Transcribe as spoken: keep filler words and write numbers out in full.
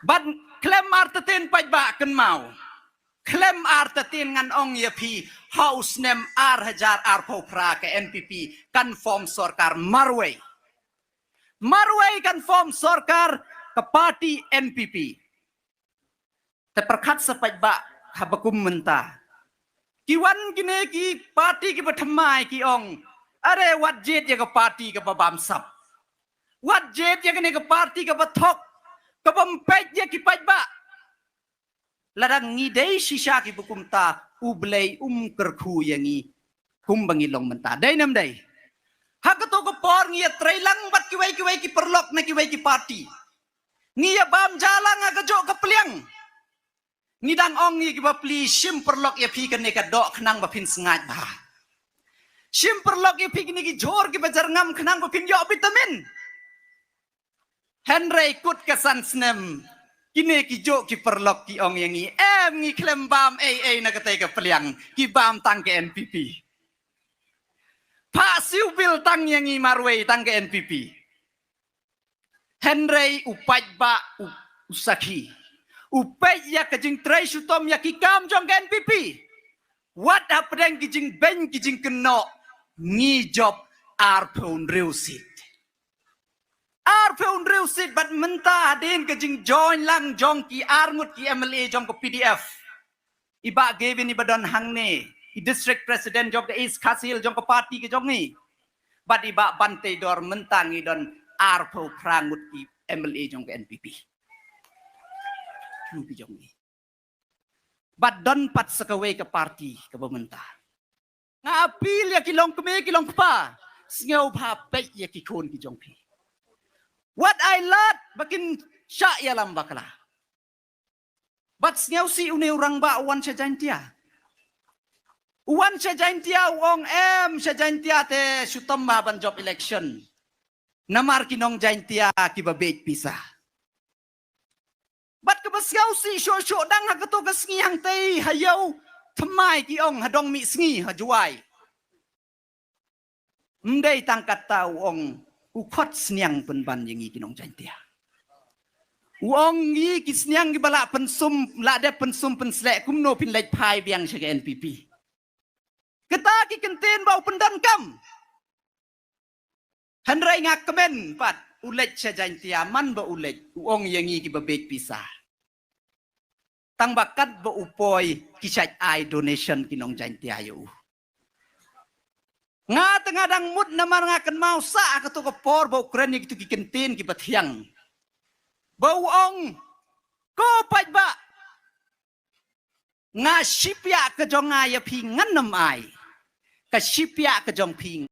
Bad khlem artatien paidbah kynmaw. Khlem artatien ngan ong ïa phi, ha u snem ar hajar arphew phra ka N P P kan form sorkar marwei. Marwei kan form sorkar ka party N P P. Te pyrkhat sa paidbah haba kum mynta. Ki wan kine ki party kiba thymmai ki ong, are wat jied ïa ka party kaba bamsap. Wat jied ïa kane ka party kaba thok, kaba ym peit ïa ki paidbah. Lada ngi dei shisha kiba kumta, U Blei um kyrkhu ïa ngi kumba ngi long mynta. Dei ne ym dei? Ha kato ka por ngi ïa trei lang bad kiwei kiwei ki paralok na kiwei ki party. Ngi ïa bam ja lang ha kajuh ka pliang. Ngi dang ong ïa kiba plie, shim paralok ïa phi kane ka doh khnang ba phin sngaid bha. Shim paralok ïa phi kine ki jhur kiba jyrngam khnang ba phin ïoh vitamin. Hynrei kut ka san snem, kine kijuh ki paralok ki ong ïa ngi, em, ngi khlem bam ei ei na katei ka pliang, ki bam tang ka N P P. Phah siew bill tang ïa ngi marwei tang ka N P P. Hynrei u paidbah u, u sakhi. U peit ïa ka jingtrei shitom ïa ki kam jong ka N P P. Wat hapdeng ki jingbeiñ ki jingkynnoh, ngi jop arphew hynriew seat. Arphew hynriew seat bad mynta hadien ka jingjoin lang jong ki arngut ki M L A jong ka P D F. I Bah Gavin iba don hangne, i district president jong ka East Khasi Hills jong ka party ka jong ngi. Bad i Bah Banteidor, mynta ngi don arphew phra ngut ki M L A jong ka N P P. Ngut ki jong ngi. Bad don pat sa kawei ka party kaba mynta. Nga appeal ïa ki longkmie ki longkpa, sngewbha peit ïa ki khun ki jong phi. Wat ai lad ba kin shah ïalam bakla. Bad sngewsih une u rangbah u wan sha Jaintia. U wan sha Jaintia u ong em sha Jaintia te shitom bha ban jop election. Namar ki nong Jaintia kiba beit pisa. Bad kaba sngewsih shuh shuh dang ha kato ka sngi hangtei ha ïew thymmai ki ong ha dong mih sngi ha Jowai. Ym dei tang katta u ong u khot sniang pynban ïa ngi ki nong Jaintia. U ong ngi ki sniang kiba lah pynsum, lah dep pynsum pynsleh kumno phin leit phai biang sha ka N P P. Kata ki kyntien ba u pyndonkam. Hynrei nga kmen pat u leit sha Jaintia, man ba u leit u ong ïa ngi kiba beit pisa. Tang ba katba u poi ki shait ai donation ki nong Jaintia ïa u. Nga te nga dang mut namar nga kynmaw sa ha kato ka por ba u kren ïa kito ki kyntien kiba thiang. Ba u ong ko paidbah, nga shipiah ka jong nga ïa phi ngan ym ai. Ka shipiah ka jong phi